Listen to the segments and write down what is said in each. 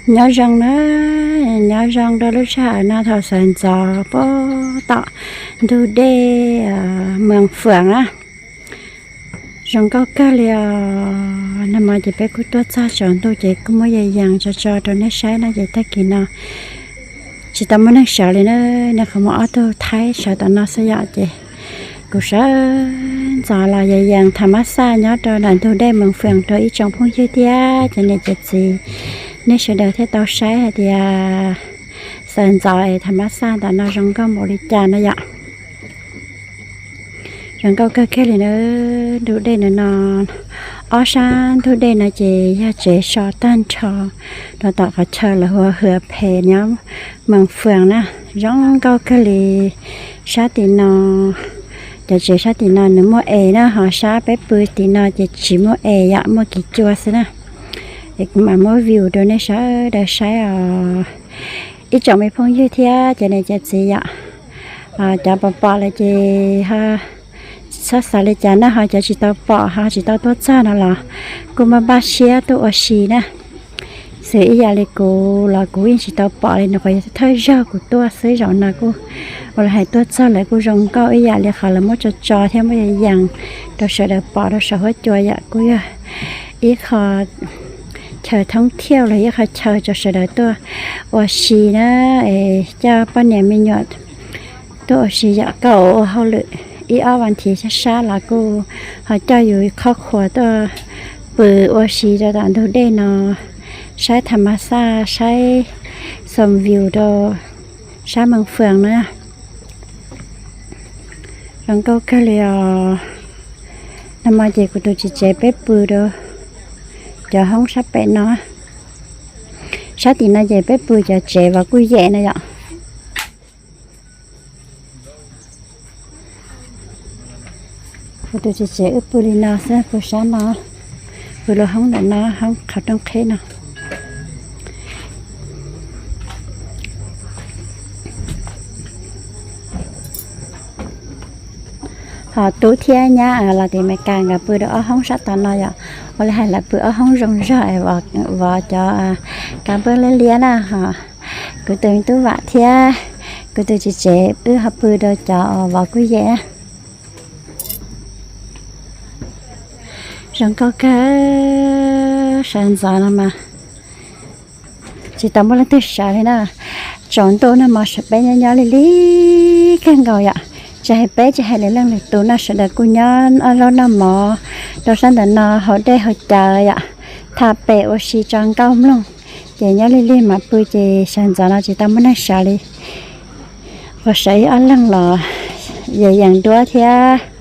Nyob zoo na, nyob zoo rau lub sij hawm no thaum sawv ntxov puag tom ntug dej Moos Fwm na. Zoo nkauj kawg li os. Nag hmo ces peb kuj tuaj txog tsaus ntuj ces kuj muab yees yees tso tso rau nej saib no ces tag kis no tsis tau muaj neeg sawv li na, nej qhov muaj ob tug Thaib sawv tom no xwb yom ces kuv sawv ntxov los yees yees tham mab xaj nyob rau ntawm ntug dej Moos Fwm rau ib tsoom phooj ywg thiab cov niam cov txiv, nej sawv daws thiaj tau saib hais tias sawv ntxov es tham mab xaj ntawm no zoo nkauj npaum li cas na yom. Zoo nkauj kawg kiag li na. Ntug dej no no, ob sab ntug dej no ces yog tsev so tag nrho rau tom qhov chaw lawv hu ua Hwm Phem nyob Moos Fwm na. Zoo nkauj kawg li. Sab tim no, cov tsev sab tim no nws muaj es na, ho sab peb pw tim no ces tsis muaj es yom, muaj kiv cua xwb na. Es kuv mam muab view rau nej sawv daws saib os. Ib tsoom me phooj ywg thiab cov niam cov txiv yom, cov pom pom lawm ces txhob xav li cas na, ho cov tsis tau pom ho tsis tau tuaj txog no los kuj muaj npaj siab tuaj ua si na. Xws ib yam li kuv los kuv yeej tsis tau pom li, nws qhov yog thawj zaug kuv tuaj xwb, zaum no kuj ua li hais tuaj txog lawv kuj zoo nkauj ib yam li qhov lawv muab tso tso thiab muab yees yees rau sawv daws pom rau saum huab cua yom, kuj yog ib qho chaw thoob thiaj los ib qho chaw rau sawv daws tuaj ua si na, es coj poj niam me nyuam tuaj ua si yom, koj ua hauj lwm ib ob vas thiv sab sab los kuj ho coj yus khob khuas tuaj pw ua si rau tom ntug dej no, saib tham mab xaj, saib xom view rau sab Moos Fwm na. Zoo nkauj kawg li os. Nag hmo ces kuv tus txiv tsev peb pw rau cov hoob sab pem no. Sab tim no ces peb pw cov tsev vov kuj yem na yom. Kuv tus txiv tsev wb pw li no xwb, pw sab no, pw lub hoob ntawm no, hoob qhov rooj qheb no. Ho tub thiab nyab los tim Amelikas nkawd pw rau ob hoob sab tom no yom. Ua li hais lawv pw ob hoob zoo zog es vov cov kav nplooj liab liab na ho. Kuv tus me tub Vam thiab kuv tus txiv tsev wb ho pw rau cov vov kuj yem. Zoo nkauj kawg, sawv ntxov no mas tsis tau muaj leej twg sawv li na. Tsaus ntuj nag hmo peb nyob nyob li li kawg nkaus yom. Tsis hais peb tsis hais lwm leej lwm tus no sawv daws kuj nyob ob zaub noj mov rau sab ntawm no haus dej haus cawv yom, tham pem ua si tso nkauj mloog. Ces nyob li li mam pw ces sawv ntxov no tsis tau muaj neeg sawv li. Ua sawv ib ob leeg los yees yees duab thiab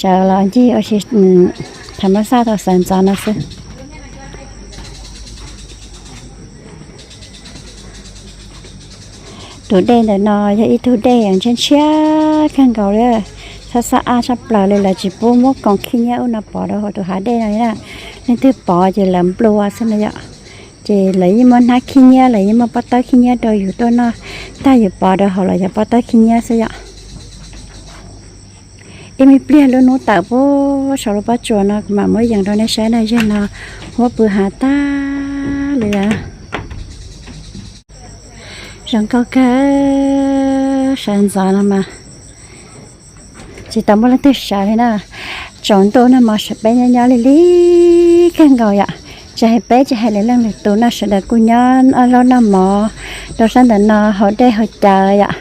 sawv los ncig ua si tham mab xaj tau sawv ntxov no xwb. Tus dej ntawm no yog ib tug dej ntshiab ntshiab kawg nkaus li, xab xab ab tshaj plaws li, lawv tsis pub muab koom khib nyiab ub no pov rau hauv tus hav dej no li na. Leej twg pov ces lawv nplua xwb no yom. Ces lawv yeej muab hnab khib nyiab, lawv yeej muab pob tawb khib nyiab rau yus tuaj noj, tag yus pov rau hauv los yog pob tawb khib nyiab xwb yom. Ib me pliag lub hnub tawm puag saum lub pob tsuas no kuv mam muab yees rau nej saib na, yog no huab pw hav tag li lawm. Zoo nkauj kawg, sawv ntxov no mas tsis tau muaj leej twg sawv li na. Tsaus ntuj nag hmo peb nyob nyob li li kawg nkaus yom. Tsis hais peb tsis hais lwm leej lwm tus no sawv daws kuj nyob ob zaub noj mov rau sab ntawm no haus dej haus cawv yom,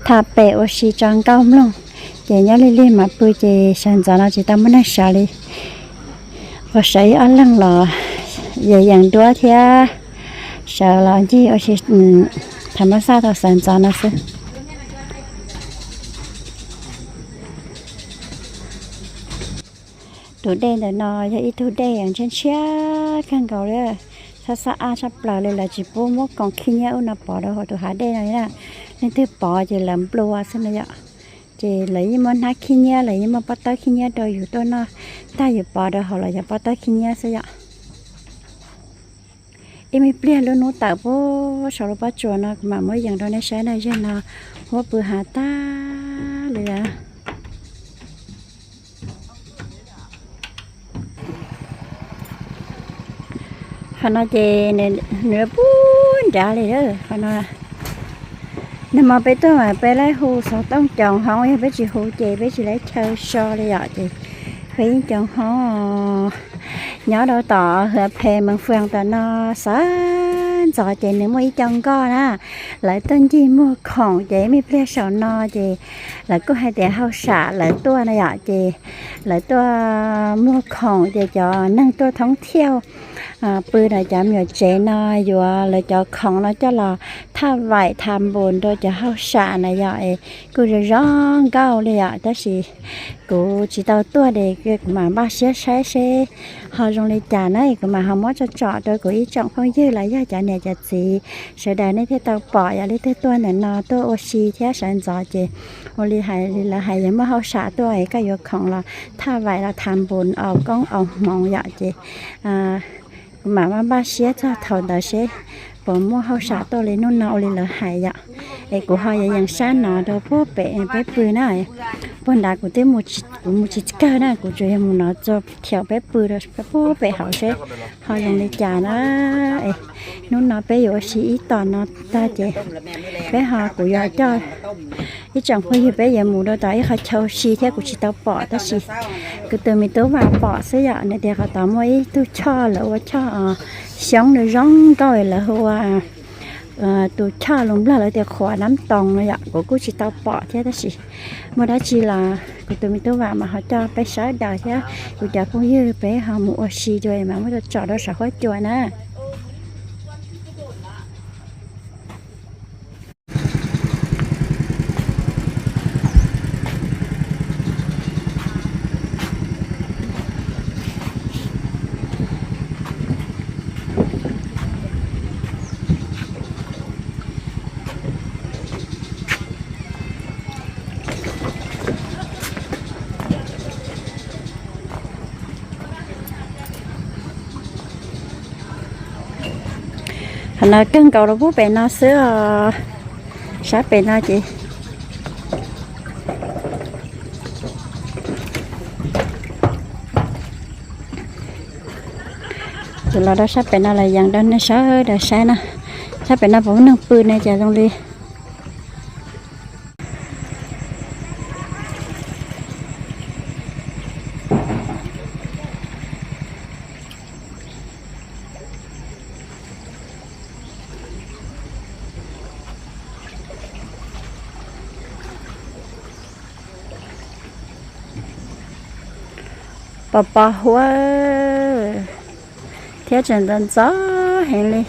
tham pem ua si tso nkauj mloog. Ces nyob li li mam pw ces sawv ntxov no tsis tau muaj neeg sawv li. Ua sawv ib ob leeg los yees yees duab thiab sawv los ncig ua si tham mab xaj tau sawv ntxov no xwb. Tus dej ntawm no yog ib tug dej ntshiab ntshiab kawg nkaus li, xab xab ab tshaj plaws li, lawv tsis pub muab koom khib nyiab ub no pov rau hauv tus hav dej no li na. Leej twg pov ces lawv nplua xwb no yom. Ces lawv yeej muab hnab khib nyiab, lawv yeej muab pob tawb khib nyiab rau yus tuaj noj, tag yus pov rau hauv los yog pob tawb khib nyiab xwb yom. Ib me pliag lub hnub tawm puag saum lub pob tsuas no kuv mam muab yees rau nej saib na, yog no huab pw hav tag li lawm. Qhov no ces nws puag cav li. Qhov no, nag hmo peb tuaj mas peb lawv hu xov tooj coos hoob, yog peb tsis hu ces peb tsis lawv chaw so li yom. Ces peb yeej coos hoob nyob rau tom Hwm Phem Mees Fwm tom no. Sawv ntxov ces nws muaj ib co nkoj na, lawv tuaj ncig muag khoom ces me pliag saum no ces lawv kuj hais tias hauj sam lawv tuaj na yom. Ces lawv tuaj muag khoom ces cov neeg tuaj thoob thiauj pw ntawm cov me nyuam tsev no yuav lawv cov khoom no coj los thaj vaim tha npus rau cov hauj sam na yom. Es kuj zoo zoo nkauj li yom, tab sis kuv tsis tau tuaj ces kuv mam npaj siab saib seb ho zoo li cas na, kuv mam ho muab tso tsom rau kuv ib tsoom phooj ywg los yog cov niam cov txiv sawv daws nej thiaj tau pom. Yog leej twg tuaj ntawm no tuaj ua si thiab sawv ntxov ces ua li hais li lawv hais yog muaj hauj sam tuaj es koj yuav khoom los thaj vaim los tha npus aus koob aus hmoov yom. Ces kuv mam maj npaj siab txog thaum ntawd seb puas muaj hauj sam tuaj li hnub no ua li lawv hais yom. Es kuv ho yuav yees sab no rau puag pem peb pw na. Puag nrad kuv twb mus tsis kawg na, kuv tsuas yog mus no txog khiaum peb pw rau puag pem hauv seb ho zoo li cas na. Hnub no peb yuav ua si ib tom no tag ces peb ho, kuv yuav coj ib tsoom phooj ywg peb yuav mus rau tom ib qhov chaw ua si thiab kuv tsis tau pom tab sis kuv tus me tub Vam pom xwb yom. Nws tias qhov tod muaj ib tug choj lawv ua choj xyoob nws zoo nkauj lawv hu ua tus choj lus Nplog lawv tias khuam nab toos no yom. Kuv kuj tsis tau pom thiab tab sis muaj dab tsi los kuv tus me tub Vam mas ho coj peb sawv daws thiab kuv cov phooj ywg peb ho mus ua si dua mas muab tso tsom rau saum huab cua na. Qhov no kawg nkaus rau puag pem no xwb os. Sab pem no ces tus los rau sab pem no los yees rau nej sawv daws saib na. Sab pem no puas muaj neeg pw ne, cas zoo li pos pos huab thiab tseem ntxov ntxov heev li.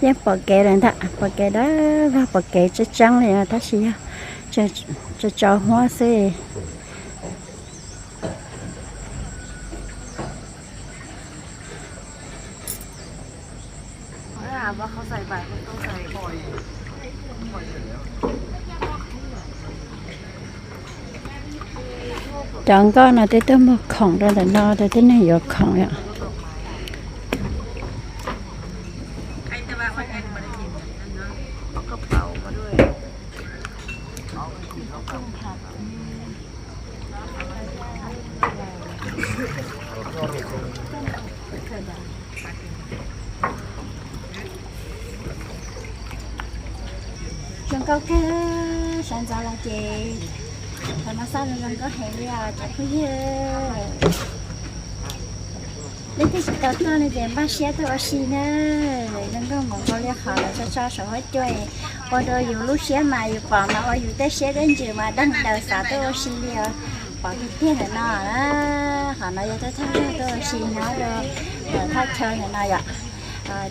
Yeej pom kev lawm ntag, pom kev dawb vag, pom kev tseeb tseeb li tab sis yog tsaus huab xwb. Cov nkoj no tej tuaj muag khoom rau ntawm no rau tib neeg yuav khoom yom. Zoo nkauj kawg, sawv ntxov los ces thaum no xab zoo zoo nkauj heev li os cov phooj ywg. Leej twg tsis tau tuaj no ces npaj siab tuaj ua si na. Zoo nkauj npaum nkaus li qhov lawv tso tso saum huab cua, ua rau yus lub siab mas yus pom mas ua yus tej siab tej ntsws mas deeg daws xav tuaj ua si li os. Pom tiag tiag ntawm no, qhov no yog thawj thawj zaug tuaj ua si nyob rau thaj chaw ntawm no yom.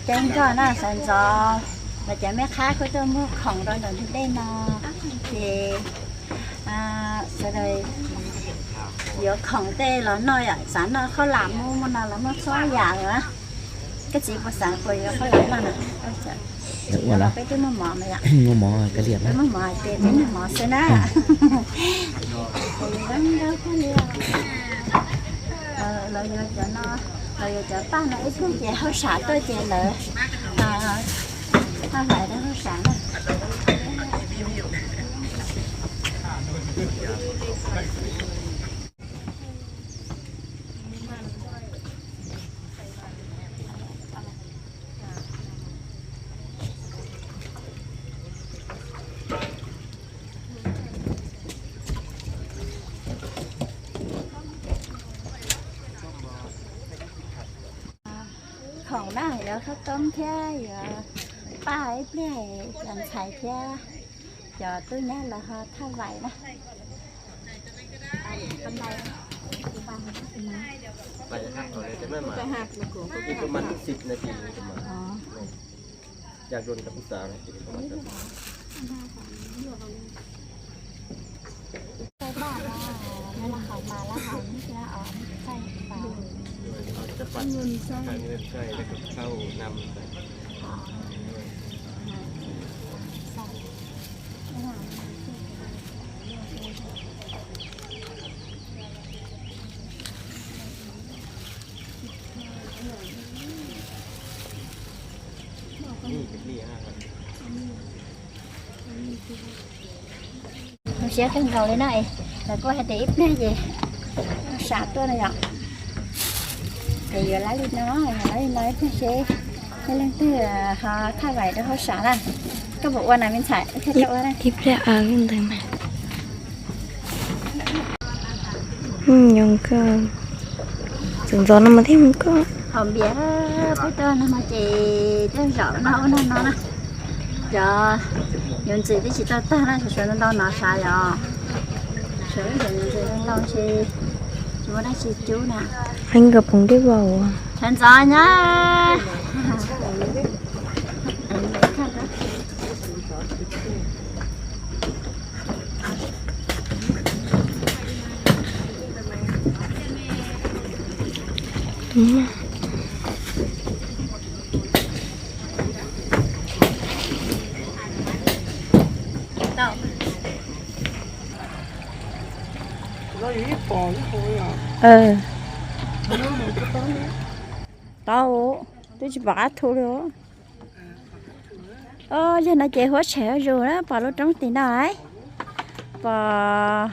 Caij nkoj na, sawv ntxov los cov me qhab kuj tuaj muag khoom rau ntawm ntug dej no, ces sawv daws yuav khoom tej los noj yom, xav noj khaub lam muaj muaj no los muaj txhua yam lawm. Koj txiv puas xav puas yuav khaub lam noj na? Peb twb muaj mov mas yom. Muaj mov ces peb noj mov xwb na. Lawv yuav cov no, lawv yuav cov paj no ib pliag ces hauj sam tuaj ces lawv haj vais rau hauj sam na. Yuav khaub toob thiab yuav paj ib pliag cov ntxhais thiab cov tub nyab los ho thaj vais na. Zoo siab kawg nkaus li no es, lawv kuj hais tias ib pliag ces sas tuaj no yom. Ces yuav lawv li no, yuav lawv li no ib pliag seb leej twg ho thaj vais rau hauj sam na. Koj puas ua na me ntxhais? Ib pliag ua ntawd mas. Nyob koj txawm ntxov no mas thiaj mus koj. Hom npias peb tuaj no ces tej zaum no ua no no na. Cov yuav ntxim twb tsis tau tag na, sawv ntau ntau no sav yom. Sawv ntxim ntxim ntau ntau ces tsis muaj dab tsi cub na. Heev nkawd phoov dej vau. Sawv ntxov nyab. Tau, twb tsis pom qab thu li. Yog no ces huab tshais zuj zus na, pom lub roob tim no. Pom,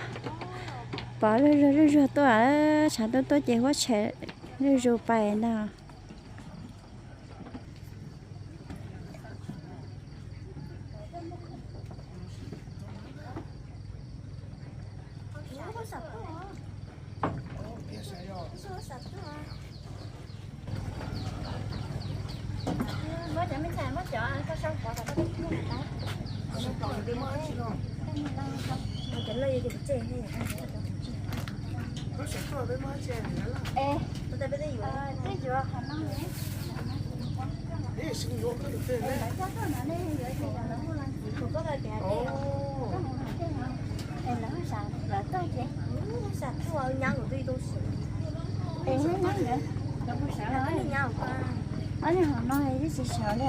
pom zuj zuag zuj zuag tuaj, tshav tuaj tuaj ces huab tshais zuj zus pais no. Ob niag hauv no twb tsis sawv li.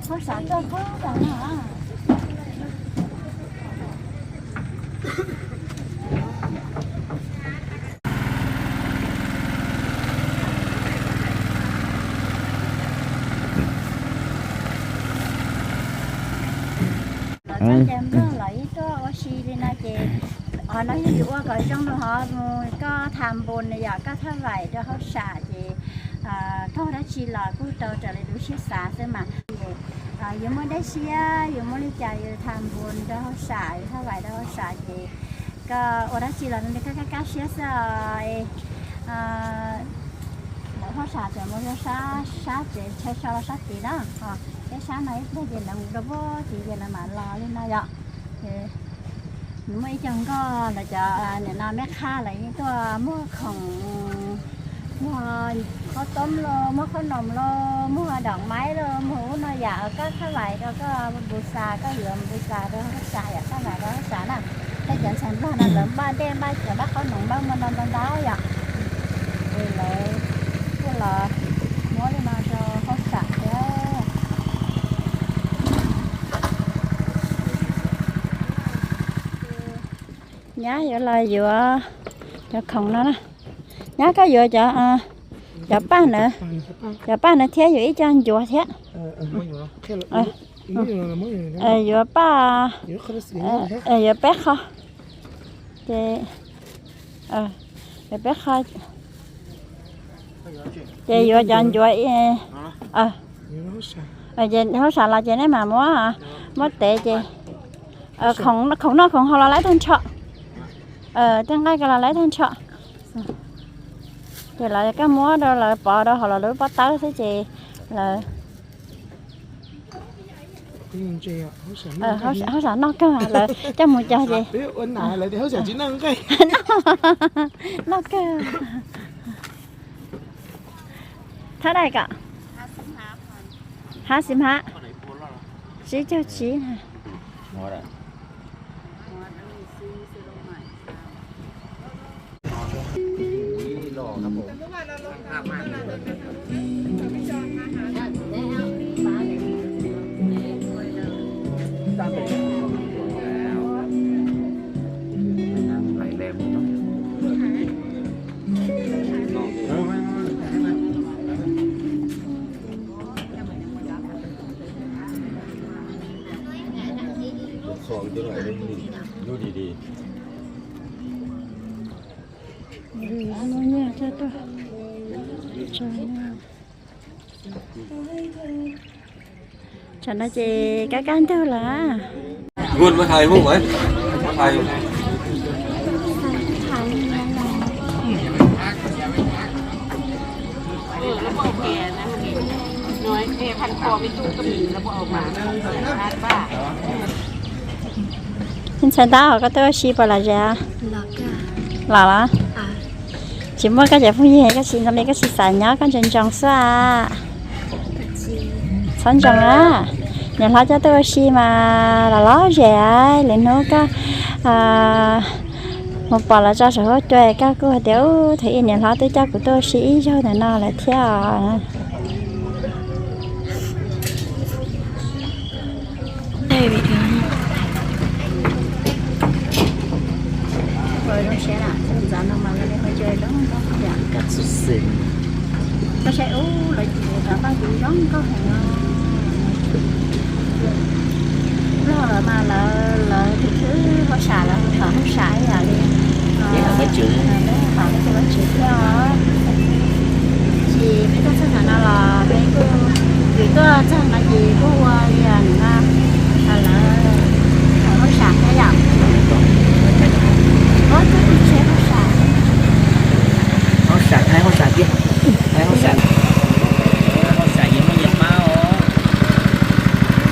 Hauj sam tuaj kub tas no. Los txog ces Nplog los ib tuaj ua si li no ces, qhov no yog yus ua kom zoo rau hov mus koj tham npus yom, koj thaj vais rau hauj sam ces koj ua dab tsi los kuj tau raws li lub siab xav xwb mas. Yus muaj dej siab, yus muaj li cas yus tham npus rau hauj sam, yus thaj vais rau hauj sam ces koj ua dab tsi los nws kab kab kab siab xwb. Lawv hauj sam txawm mus rau sab, sab tsev chaw so rau sab tid na, ho peb sab no ib pliag ces lawv mus rau pem tid ces lawv mam los li no yom. Nws muaj ib co nkoj lawv cov nim no meb qhab lawv yeej tuaj muag khoom, muag khaub toob los muag khaub noom los muag dom maib los muag ub no yam koj thaj vais rau koj npus xas, koj yuav npus xas rau hauj sam yom, thaj vais rau hauj sam na. Tej cov ntxhais Nplog no lawv npaj dej npaj cov npaj khaub noom npaj muag ntau ntau ntau yom. Es lawv kuj los muab li no rau hauj sam thiab. Nyab yuav los yuav cov khoom no na. Nyab koj yuav cov, cov paj na, cov paj na thiab yuav ib co ncuav thiab. Yuav paj, yuav peb qho. Ces, yuav peb qho. Ces yuav cov ncuav. Ces hauj sam los ces nej mam muab, muab tev ces khoom noj khoom haus los lawv tag nrho. Tej nqaij ko los lawv tag nrho. Ces lawv koj muab rau lawv pov rau hauv lawv lub pob tawb xwb ces lawv hauj sam noj kawg, lawv coj mus cog ces noj kawg. Thab dai kom hab xib hab, tsib caug tsib. Tsam no ces kab kab ntug lawm. Ntxhais ntab, koj tuaj ua si puas lom zem? Los los. Tsis muaj koj cov phooj ywg koj tsis ntxom li, koj tsis xav nyob, koj ntsoov ntsoov xwb. Txhob ntsoov na, niam hlob coj tuaj ua si mas los lom zem. Lwm hnub koj mus pom lawv tso saum huab cua koj kuj hais tias, ub, thaum ub niam hlob twb coj kuv tuaj ua si ib zaug ntawm no lawm thiab os. Koj saib ub, lawv cov paj kuv zoo nkauj heev os. Loj lawm mas lawv, lawv tus khwb hauj sam, lawv thov hauj sam ib yam li, thov tus Vajtswv thiab os. Ces peb tuaj txog ntawm no los peb kuj, vim tuaj txog no ces kuj ua li no, lawv thov hauj sam thiab yom. Ub, tuaj txog hauj sam, hauj sam, hauj sam thiab, hauj sam, hauj sam yeej muaj yeej pab os.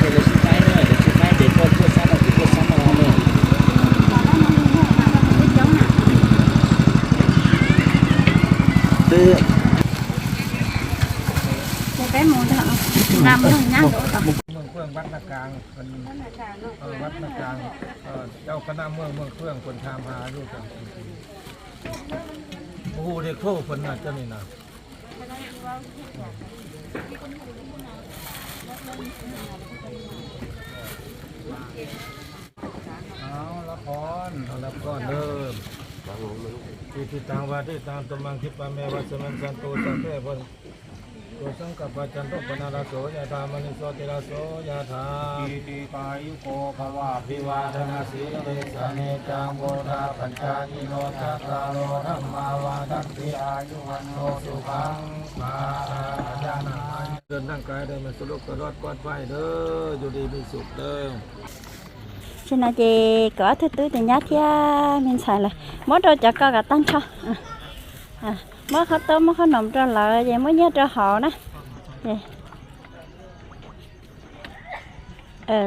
Ces lawv sib faib na, lawv sib faib ces koj tuaj sab no kuv tuaj sab no na. Ces peb mus ntag, na mus nyab. Mường Khương, Bắc Nam Cang, ờ, Bắc Nam Cang, ờ, Châu Cà Nam, Mường, Mường Khương, quận Tham Hà, Hà Nội. Khu Đê Kho, phần là cho nên là. Ao, lab qhon, lab qhon, ơ. Ti ti tang va ti tang tumang khipameva samansatu sabbe pun. Tuasaṅkappā cando paṇṇaraso yathā maṇi jotiraso yathā. Iti kāyuko bhava abhivādanasīlissa niccaṃ vuḍḍhāpacāyino cattāro dhammā vaḍḍhanti āyu vaṇṇo sukhaṃ balaṃ. Ơ, ร่างกายได้มาสู่โลกสลอดปลอดภัยเด้อ อยู่ดีมีสุขเด้อ. Ces no ces kuv ob tug tub tus nyab thiab me ntxhais lawv muab rau cov ko kom tag nrho. Muab qhov tob muab qhov noom rau lawv ces muab nyiaj rau hauv na.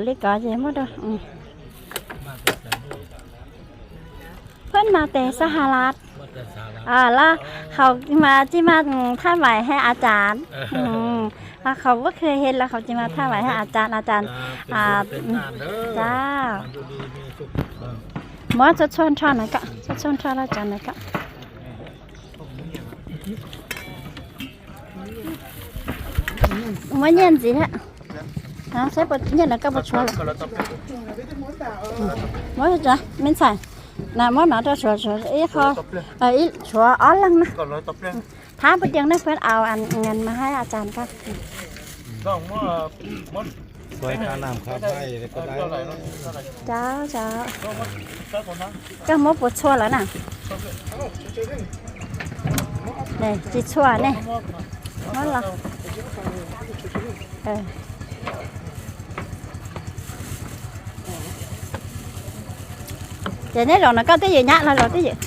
Li ko ces muab rau. Phab no tes xa ha las, los hauv mas tsis mas thaj vaiv he a cas, los hauv vuab khw he los hauv tsis mas thaj vaiv he a cas, a cas. Cas, muab txhua txhua nrho na kom, txhua txhua nrho los cov na kom. Muab nyiaj ntxiv thiab. Saib puas nyiaj ntawd koj puas tshuav lawm. Muab, me ntxhais, na muab no rau tshuav, tshuav ib qho, ib tshuav ob leeg na. Thab puas tiag nej pheej au ngan mas hais a cas koj. Cov, cov. Koj muab puas txhua lawm na? Tsis txhua ne. Muab los. Ces neb zaum no koj twb ywm nyab los zaum twb ywm.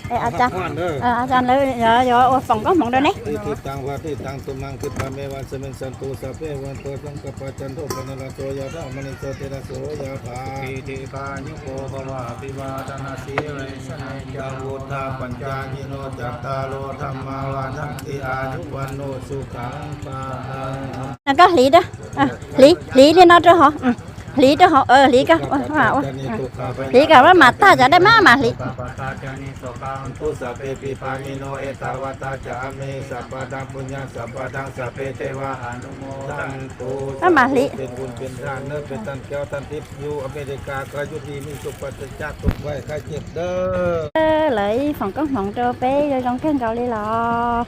A, lawv yuav ua foom koob hmoov rau neb. Itthidaṃ paṭittaṃ tumhaṃ khippāmeva samijjhatu, sabbe vāto saṅkappā cando pannaraso yathā, maṇi jotiraso yathā. Itthidaṃ bhava abhivādanasīlissa niccaṃ vuḍḍhāpacāyino cattāro dhammā vaḍḍhanti: āyu vaṇṇo sukhaṃ balaṃ. Koj hliv rau, hliv, hliv li no rau hauv, hliv rau hauv, hliv koj, hliv kom maj mam tag cov dej maj mam hliv. Maj mam hliv. Lawv ib foom koob hmoov rau peb zoo zoo kawg nkaus li los.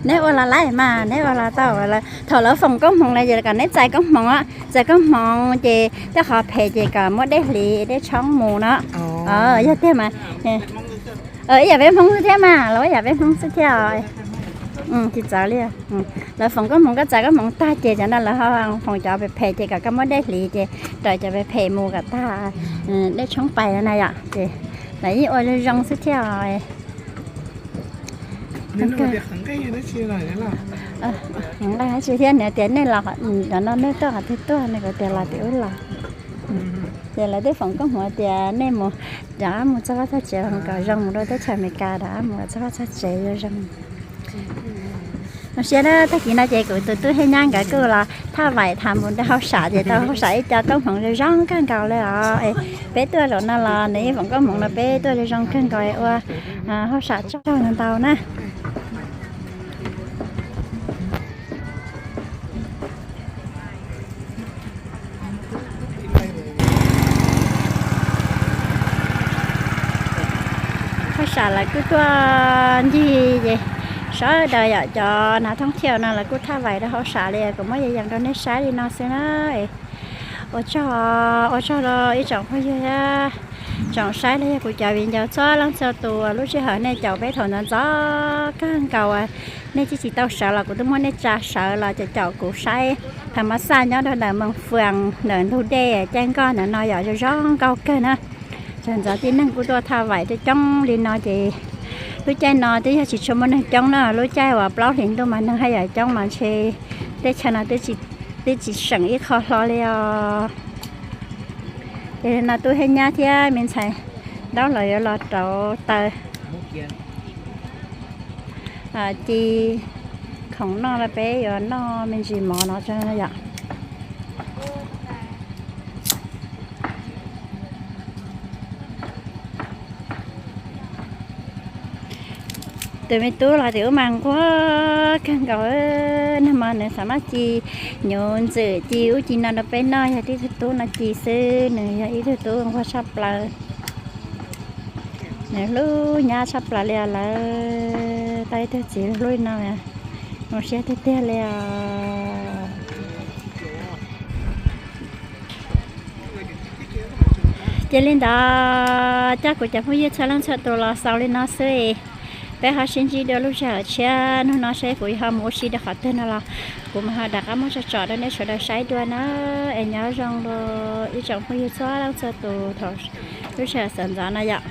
Neb ua los laij mas, neb ua los tau. Thaum lawv foom koob hmoov no ces kom neb txais koob hmoov, txais koob hmoov ces tej qhov phem ces kom muab dej hliv dej tshoob mus no. Yog tiag mas. Ib yam peb Hmoob xwb thiab mas, los ib yam peb Hmoob xwb thiab. Tsis txawv li. Lawv foom koob hmoov, koj txais koob hmoov tag ces cov no lawv ho foom cov phem phem ces kom koj muab dej hliv ces raws cov phem phem mus kom tag, dej tshoob pais na yom. Ces lawv yeej ua zoo zoo xwb thiab. Nqaij dab tsi thiab nws tias nej los, cov no nej tuaj qhov twg tuaj, nws kuj tias los tim ub los. Ces lawv twb foom koob hmoov tias nej mus, rov qab mus txog vaj txog tsev kom zoo mus rau teb chaws Amelikas, rov qab mus kom txog vaj txog tsev zoo zoo. Zoo siab na, tag kis no ces kuv tus tub thiab nyab nkawd kuj los thaj vaim tham mus rau hauj sam ces tau hauj sam ib co koob hmoov zoo zoo kawg nkaus li os. Peb tuaj zaum no los nws ib foom koob hmoov no peb tuaj zoo zoo kawg nkaus ua hauj sam tsaug ntau ntau na. Hauj sam lawv kuj tuaj ncig ces sawv daws yom, cov nav thoob thiaj no lawv kuj thaj vaim rau hauj sam li, kuv muab yees yees rau nej saib li no xwb na. Ua tsaug, ua tsaug rau ib tsoom phooj ywg thiab tsoom saib los yog kuv cov viv ncaus txhua leej txhua tus, lub sij hawm nej caum peb thaum ntxov ntxov kawg nkaus, nej twb tsis tau sawv los kuv twb muab nej tsa sawv los caum caum kuv saib tham mas xaj nyob rau ntawm Moos Fwm ntawm ntug dej Caij Nkoj ntawm no yom, zoo zoo nkauj kawg na. Txog ntxov tib neeg kuj tuaj thaj vaim coob coob li no ces lub caij no twb yog tsis tshua muaj neeg coob na, lub caij uas plaub hlis ntuj mas neeg haj yam coob mas ntshe teb chaws no twb tsis seem ib qho hlo li os. Ces no tub thiab nyab thiab me ntxhais Ntaub los yuav los rauv taws ci khoom noj los peb yuav noj me ntsis mov no tso yom. Tus me tub los tim ub mas nquag kawg nkaus, nag hmo nws xav maj ci nyuv ntxwm ci ub ci no rau peb noj, yog tib tug tub no ci xwb, nws yog ib tug tub nquag tshaj plaws. Nws hlub nyab tshaj plaws li os lawv, tau ib tug txiv hlub li no, zoo siab tiag tiag li os. Ces li ntawd coj kuv cov phooj ywg txhua leej txhua tus los xaus li no xwb. Peb ho sib ntsib dua lub sij hawm tshiab, hnub no seb kuv ho mus ua si rau qhov twg no los kuv mam ho rov qab muab tso tsom rau nej sawv daws saib dua na. Es nyob zoo rau ib tsoom phooj ywg txhua leej txhua tus thaum lub sij hawm sawv ntxov no yom.